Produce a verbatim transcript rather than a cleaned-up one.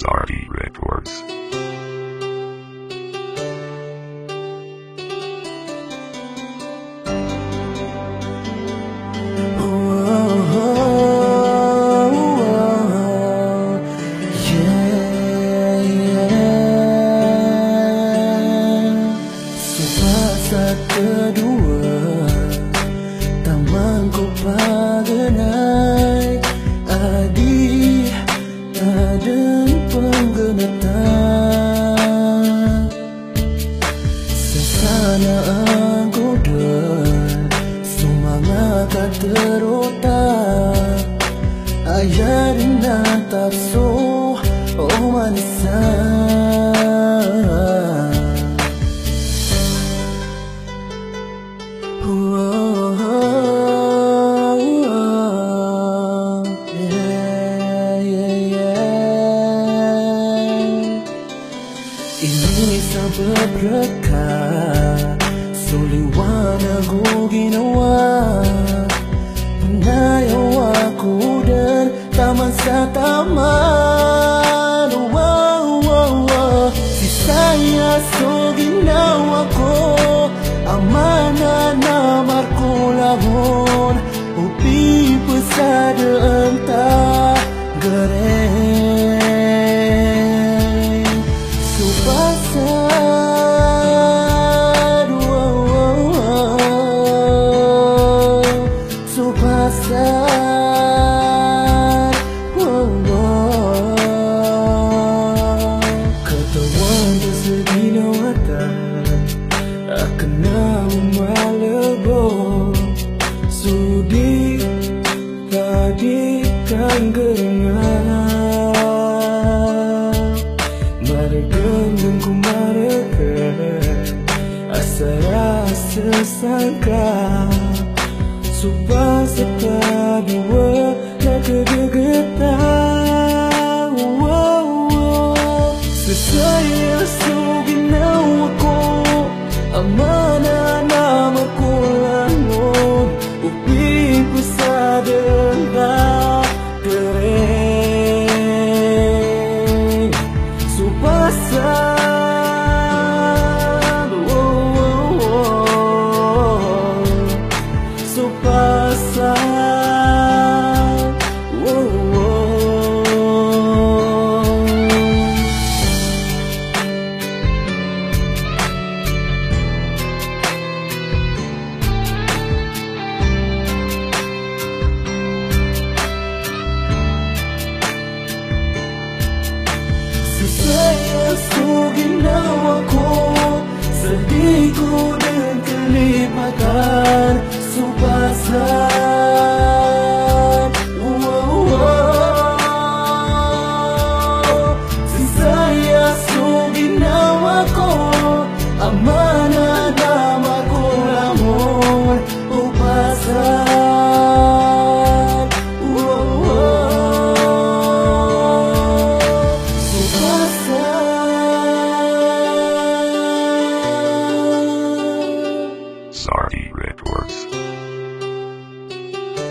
Darty Records. So ba sa kadowa, taman ko paganay a di adn pnggnatan. Sa sanaan ko dn so manga katharo ta, aya dn a tapos o oman isa. Inisabap rka so liwanag o ginawa, pnayawa ko dn taman sa taman. Sisaya so ginawa ko a mana na marko langon, o pipsad dn ta gari. So pasad, so pasad, katawan ta sa ginawa ta a kna o malbo, so di ta di kanggrnga. Margn dn ko margn a sa ra sasangka, so pasad ta dowa na kagagata. Sisaya so ginawa ko a mana na marko langon, o pipsad dn ta gari. So pasad, so pasad, Sisaya so ginawa ko, sa di ko dn kalipatan, so pasad.